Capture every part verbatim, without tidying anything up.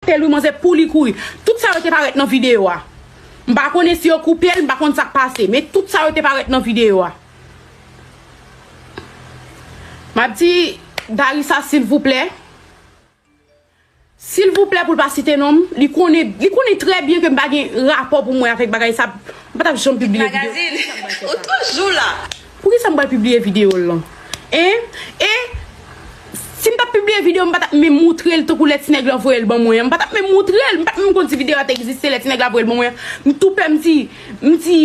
Tèl wi manzè pou li kouri. Tout sa yo te parèt nan videyo a. M pa konnen si yo koupe l, m pa konn sa k pase, men tout sa yo te parèt nan videyo a. M ap di Darissa, silvouplè, silvouplè, pou l pa site non m, li konnen, li konnen trè byen ke m pa gen rapò pou mwen avèk bagay sa, m pa t ap janm pibliye videyo. Ou toujou la. Poukisa m pral pibliye videyo l lan? Hein? E si m t ap pibliye videyo, m pa t ap menm moutre l tankou lè ti nèg lan voye l ban mwen an. M pa t ap menm moutre l, m pa t menm konn si videyo a te egziste lè ti nèg la voye l ban mwen an. M tou pè, m di, m di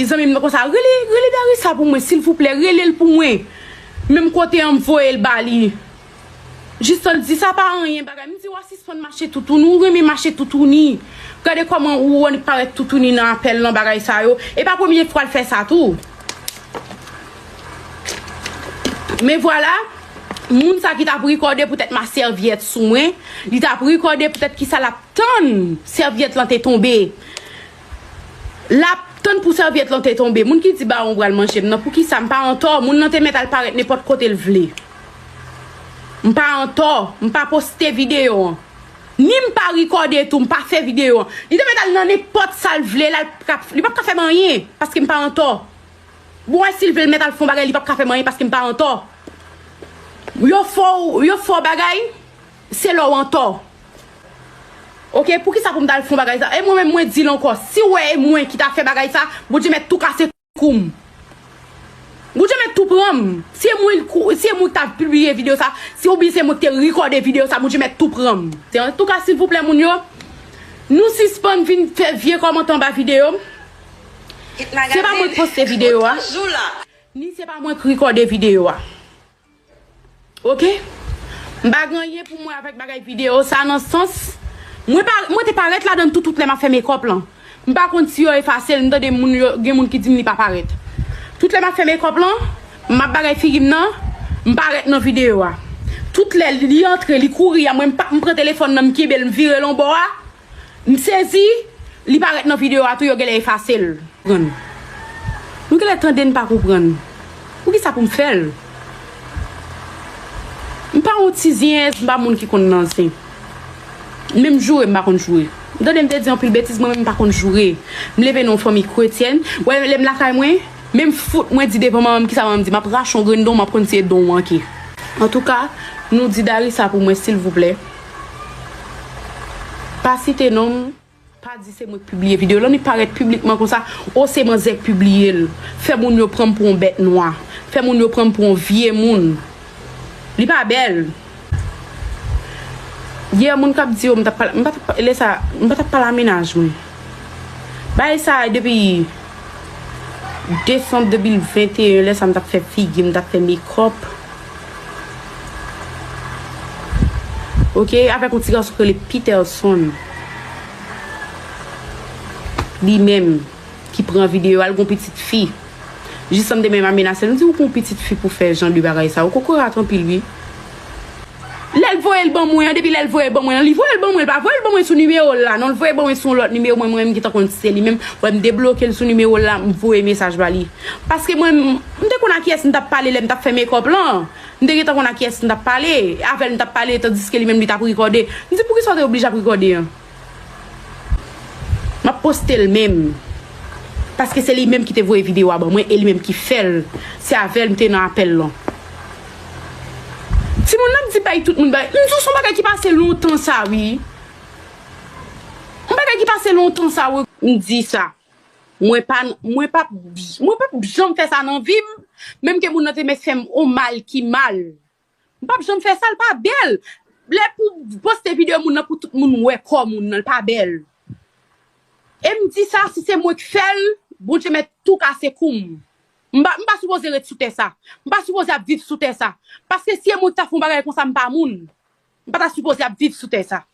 zanmi m nan konsa, rele, rele Darissa pou mwen, silvouplè, rele l pou mwen. Menm kote an m voye l ba li. Jistan l di sa pa anyen bagay. M di w a sispann mache toutouni, ou renmen mache toutouni. Gade kòman ou annik parèt toutouni nan apèl lan bagay sa yo. E pa premye fwa l fè sa tou. Men vwala, moun sa ki t ap rekòde poutèt ma sèvyèt sou mwen, li t ap rekòde poutèt kisa l ap tann sèvyèt lan te tonbe. L ap tann pou sèvyèt lan te tonbe. Moun ki di bawon pral manje m nan, poukisa m pa antò? Moun nan te mèt al parèt nenpòt kote l vle. M pa antò, m pa poste videyo an. Ni m pa rekòde tou, m pa fè videyo an. Li te mèt al nan nenpòt sa l vle, l al, li p ap ka fè m anyen, paske m pa antò. Bon, wè, si l vle l mèt al fè yon bagay, li p ap ka fè m anyen, paske m pa antò. Yo fè w, yo fè w bagay, se lè w antò. Oke, poukisa pou m t al fè yon bagay sa? E mwen menm, mwen di l ankò, si w wè e mwen ki ta fè bagay sa, Bondye mèt tou kase kou m. Bondye mèt tou pran m. Si e mwen, si e mwen ki ta pibliye videyo sa, si oubyen se mwen ki te rekòde videyo sa, Bondye mèt tou pran m. Se antouka, silvouplè, moun yo, nou sispann vin fè vye kòmantè anba videyo m. Se pa mwen ki poste videyo a, ni se pa mwen ki rekòde videyo a. Oke? M pa gen anyen pou mwen avèk bagay videyo sa, nan sans, mwen pa, mwen te parèt ladan l tou, tout lè m ap fè mekòp lan. M pa konn si yo efase l, m tande moun yo, gen moun ki di m li pa parèt. Tout lè m ap fè mekòp lan, m ap bagay figi m nan, m parèt nan videyo a. Tout lè li antre, li kouri a, mwen m pa, m pran telefòn nan, m kenbe l, m vire l yon bò a. M sezi, li parèt nan videyo a tou, yo genlè efase l. Konprann. Nou genlè tande n pa konprann. Poukisa pou m fè l? M pa yon ti zyens, m pa moun ki konn nan zen. Menm joure, m pa konn joure. M tande m te di anpil betiz, mwen menm m pa konn joure. M leve nan yon fanmi kretyèn. Wè, lè m lakay mwen, menm fout mwen di devan manman m, kisa manman m di, m ap rache yon grenn don, m ap konn si e don w manke. Antouka, nou di Darissa pou mwen, silvouplè. Pa site non m, pa di se mwen k pibliye videyo lan, li parèt piblikman konsa, o, se manzè k pibliye l. Fè moun yo pran m pou yon bèt nwa. Fè moun yo pran m pou yon vye moun. Li pa bèl. Yè, moun k ap di yo, m t ap pale, m pa t ap, lè sa, m pa t ap pale a mennaj mwen. Bagay sa depi desanm de mil venteyen, lè sa m t ap fè figi, m t ap fè mekòp. Oke, avèk yon ti gason ki rele Peterson. Li menm ki pran videyo a, l gon pitit fi. Jis an m te menm ap menase l, m di, ou gon pitit fi pou fè jan de bagay sa, ou kokorat anpil wi. Lè l voye l ban mwen an, depi lè l voye l ban mwen an, li voye l ban mwen, li pa voye l ban mwen sou nimewo l la, non, l voye ban mwen sou yon lòt nimewo, mwen, mwen menm gentan konn se li menm, wè m debloke l sou nimewo l la, m voye mesaj ba li. Paske mwen, m te konn a kiyès m t ap pale lè m t ap fè mekòp lan. M te gentan konn a kiyès m t ap pale, avè l m t ap pale, tandiske li menm li t ap rekòde. M di, poukisa w te oblije ap rekòde an? M ap poste l menm. Paske se li menm ki te voye videyo a ban mwen e li menm ki fè l. Se avè l m te nan apèl lan. Timoun nan ap di bay tout moun bay. M di w se yon bagay ki pase lontan sa wi. Yon bagay ki pase lontan sa wi. M di sa. Mwen pa, mwen p ap, mwen p ap janm fè sa nan vi m. Menm ke moun nan te mèt fè m yon mal ki mal. M p ap janm fè sa, l pa bèl. Lè pou poste videyo moun nan pou tout moun wè kò moun nan, l pa bèl. E m di sa, si se mwen k fè l, Bondye mèt tou kase kou m. M pa, m pa sipoze ret sou tè sa. M pa sipoze ap viv sou tè sa. Paske si e mwen k ta fè yon bagay konsa, m pa moun. M pa ta sipoze ap viv sou tè sa.